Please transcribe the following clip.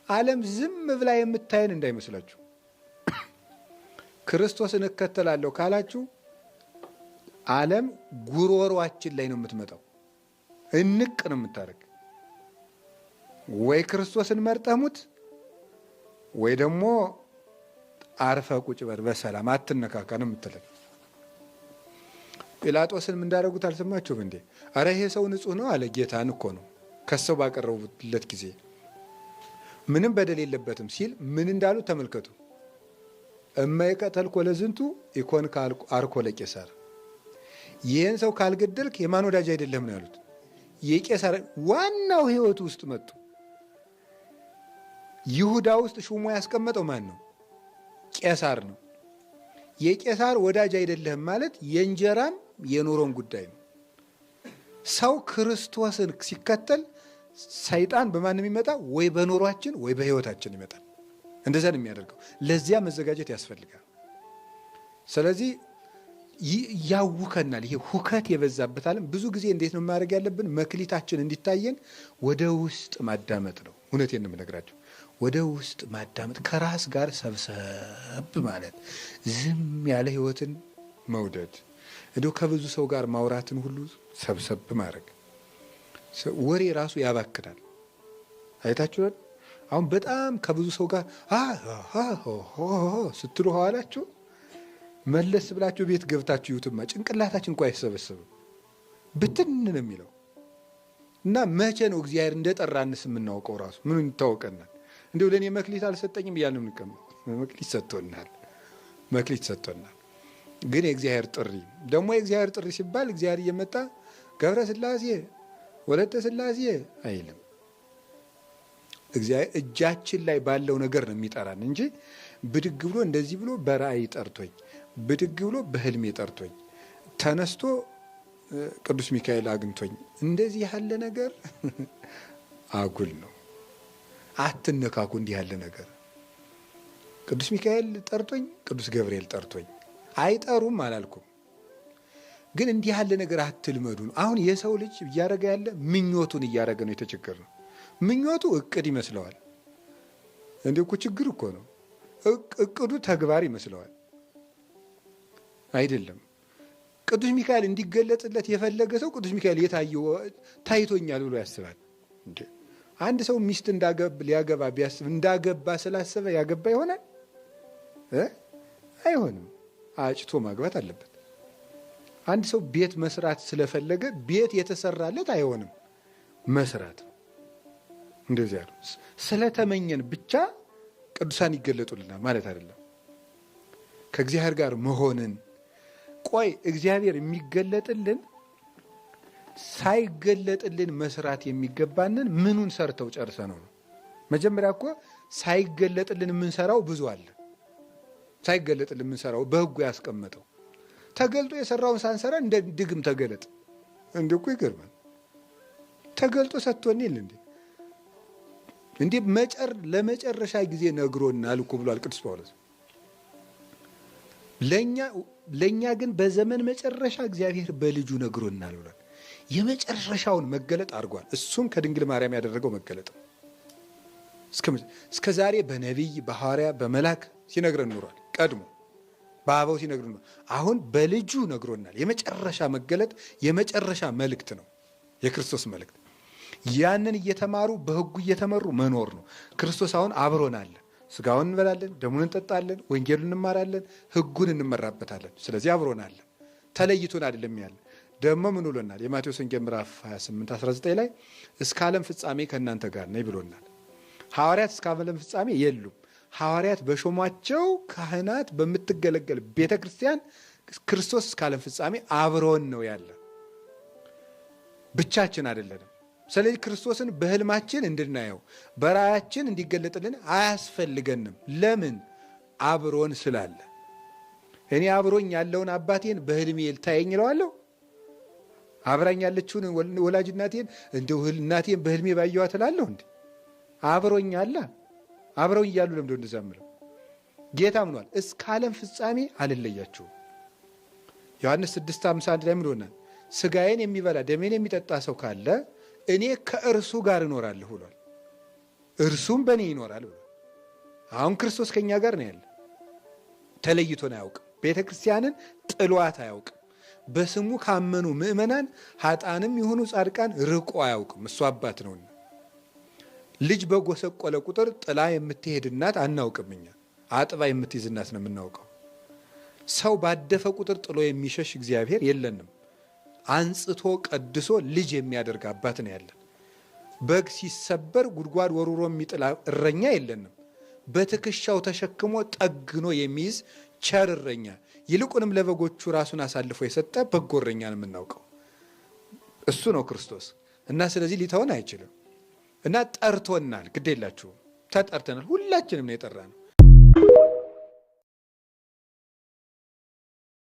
ዓለም ዝም ብላ የምታየን እንዳይመስላችሁ። ክርስቶስን እከተላለሁ ካላችሁ ዓለም ጉሮሯችን ላይ ነው የምትመጣው። እንቅ ነው የምታደርግ። ወይ ክርስቶስን መርጠህ ሙት፣ ወይ ደግሞ አርፈህ ቁጭ በል በሰላም አትነካካ ነው የምትለን። ጲላጦስን ምን እንዳደረጉት አልሰማችሁም እንዴ? አረ ይሄ ሰው ንጹሕ ነው አለ። ጌታን እኮ ነው ከሰው ባቀረቡለት ጊዜ ምንም በደል የለበትም ሲል ምን እንዳሉት ተመልከቱ። እመ ኢቀተልኮ ለዝንቱ ኢኮንከ አርኮ ለቄሳር፣ ይህን ሰው ካልገደልክ የማን ወዳጅ አይደለም ነው ያሉት። የቄሳር ዋናው ሕይወቱ ውስጥ መጡ። ይሁዳ ውስጥ ሹሞ ያስቀመጠው ማን ነው? ቄሳር ነው። የቄሳር ወዳጅ አይደለህም ማለት የእንጀራም የኑሮን ጉዳይ ነው። ሰው ክርስቶስን ሲከተል ሰይጣን በማንም ይመጣ ወይ በኑሯችን ወይ በሕይወታችን ይመጣል። እንደዛ ነው የሚያደርገው። ለዚያ መዘጋጀት ያስፈልጋል። ስለዚህ ያውከናል። ይሄ ሁከት የበዛበት ዓለም ብዙ ጊዜ እንዴት ነው ማድረግ ያለብን? መክሊታችን እንዲታየን ወደ ውስጥ ማዳመጥ ነው። እውነቴን ነው የምነግራቸው። ወደ ውስጥ ማዳመጥ፣ ከራስ ጋር ሰብሰብ ማለት፣ ዝም ያለ ሕይወትን መውደድ፣ እንዲሁ ከብዙ ሰው ጋር ማውራትን ሁሉ ሰብሰብ ማድረግ። ወሬ ራሱ ያባክናል። አይታችኋል። አሁን በጣም ከብዙ ሰው ጋር ስትሉ ኋላችሁ መለስ ብላችሁ ቤት ገብታችሁ ይዩትማ ጭንቅላታችን እንኳ አይሰበሰብም፣ ብትን ነው የሚለው። እና መቼ ነው እግዚአብሔር እንደጠራንስ የምናውቀው? ራሱ ምኑ ይታወቀናል? እንዲሁ ለእኔ መክሊት አልሰጠኝም እያልን የምንቀመጥ፣ መክሊት ሰጥቶናል፣ መክሊት ሰጥቶናል። ግን የእግዚአብሔር ጥሪ ደግሞ የእግዚአብሔር ጥሪ ሲባል እግዚአብሔር እየመጣ ገብረ ሥላሴ ወለተ ሥላሴ አይልም። እግዚአብሔር እጃችን ላይ ባለው ነገር ነው የሚጠራን እንጂ ብድግ ብሎ እንደዚህ ብሎ በራእይ ጠርቶኝ፣ ብድግ ብሎ በህልሜ ጠርቶኝ፣ ተነስቶ ቅዱስ ሚካኤል አግኝቶኝ እንደዚህ ያለ ነገር አጉል ነው። አትነካኩ። እንዲህ ያለ ነገር ቅዱስ ሚካኤል ጠርቶኝ፣ ቅዱስ ገብርኤል ጠርቶኝ አይጠሩም አላልኩም። ግን እንዲህ ያለ ነገር አትልመዱ ነው። አሁን የሰው ልጅ እያደረገ ያለ ምኞቱን እያደረገ ነው። የተቸገረ ነው። ምኞቱ እቅድ ይመስለዋል። እንዲህ እኮ ችግር እኮ ነው። እቅዱ ተግባር ይመስለዋል። አይደለም። ቅዱስ ሚካኤል እንዲገለጽለት የፈለገ ሰው ቅዱስ ሚካኤል የታየው ታይቶኛል ብሎ ያስባል። እንዴ አንድ ሰው ሚስት ሊያገባ ቢያስብ እንዳገባ ስላሰበ ያገባ ይሆናል? አይሆንም። አጭቶ ማግባት አለበት። አንድ ሰው ቤት መስራት ስለፈለገ ቤት የተሰራለት አይሆንም፣ መስራት ነው። እንደዚያ ነው። ስለተመኘን ብቻ ቅዱሳን ይገለጡልናል ማለት አይደለም። ከእግዚአብሔር ጋር መሆንን ቆይ እግዚአብሔር የሚገለጥልን ሳይገለጥልን መስራት የሚገባንን ምኑን ሰርተው ጨርሰ ነው ነው። መጀመሪያ እኮ ሳይገለጥልን የምንሰራው ብዙ አለ። ሳይገለጥልን የምንሰራው በሕጉ ያስቀመጠው ተገልጦ የሰራውን ሳንሰራ እንደ ድግም ተገለጥ እንደ እኮ ይገርማል። ተገልጦ ሰጥቶን የለ እንዴ? እንዴ ለመጨረሻ ጊዜ ነግሮናል እኮ ብሏል ቅዱስ ጳውሎስ። ለኛ ግን በዘመን መጨረሻ እግዚአብሔር በልጁ ነግሮናል ብሏል። የመጨረሻውን መገለጥ አድርጓል። እሱም ከድንግል ማርያም ያደረገው መገለጥ ነው። እስከ ዛሬ በነቢይ በሐዋርያ በመላክ ሲነግረን ኑሯል። ቀድሞ በአበው ሲነግረን ኑሯል። አሁን በልጁ ነግሮናል። የመጨረሻ መገለጥ የመጨረሻ መልእክት ነው የክርስቶስ መልእክት። ያንን እየተማሩ በሕጉ እየተመሩ መኖር ነው። ክርስቶስ አሁን አብሮን አለ። ስጋውን እንበላለን፣ ደሙን እንጠጣለን፣ ወንጌሉን እንማራለን፣ ሕጉን እንመራበታለን። ስለዚህ አብሮን አለ፣ ተለይቶን አይደለም ያለ። ደግሞ ምን ብሎናል? የማቴዎስ ወንጌል ምዕራፍ 28 19 ላይ እስከ ዓለም ፍጻሜ ከእናንተ ጋር ነኝ ብሎናል። ሐዋርያት እስከ ዓለም ፍጻሜ የሉም። ሐዋርያት በሾሟቸው ካህናት በምትገለገል ቤተ ክርስቲያን ክርስቶስ እስከ ዓለም ፍጻሜ አብሮን ነው ያለ፣ ብቻችን አይደለንም። ስለዚህ ክርስቶስን በህልማችን እንድናየው በራእያችን እንዲገለጥልን አያስፈልገንም። ለምን? አብሮን ስላለ። እኔ አብሮኝ ያለውን አባቴን በህልሜ ልታየኝ እለዋለሁ? አብራኝ ያለችውን ወላጅ እናቴን እንደው እናቴን በህልሜ ባየኋት እላለሁ እንዴ? አብሮኝ አለ። አብረውኝ እያሉ ለምንድነው እንደዛ የምለው? ጌታ ምኗል? እስከ ዓለም ፍጻሜ አልለያችሁም። ዮሐንስ 6:51 ላይ ምን ብሎናል? ስጋዬን የሚበላ ደሜን የሚጠጣ ሰው ካለ እኔ ከእርሱ ጋር እኖራለሁ ብሏል። እርሱም በእኔ ይኖራል ብሏል። አሁን ክርስቶስ ከእኛ ጋር ነው ያለ፣ ተለይቶን አያውቅም። ቤተ ክርስቲያንን ጥሏት አያውቅም። በስሙ ካመኑ ምዕመናን ኃጥአንም የሆኑ ጻድቃን ርቆ አያውቅም። እሱ አባት ነውና ልጅ በጎሰቆለ ቁጥር ጥላ የምትሄድ እናት አናውቅም። እኛ አጥባ የምትይዝ እናት ነው የምናውቀው። ሰው ባደፈ ቁጥር ጥሎ የሚሸሽ እግዚአብሔር የለንም። አንጽቶ ቀድሶ ልጅ የሚያደርግ አባት ነው ያለን። በግ ሲሰበር ጉድጓድ ወርውሮ የሚጥል እረኛ የለንም። በትከሻው ተሸክሞ ጠግኖ የሚይዝ ቸር እረኛ፣ ይልቁንም ለበጎቹ ራሱን አሳልፎ የሰጠ በጎ እረኛ ነው የምናውቀው። እሱ ነው ክርስቶስ እና ስለዚህ ሊተውን አይችልም። እና ጠርቶናል። ግድ የላችሁም ተጠርተናል። ሁላችንም ነው የጠራ ነው።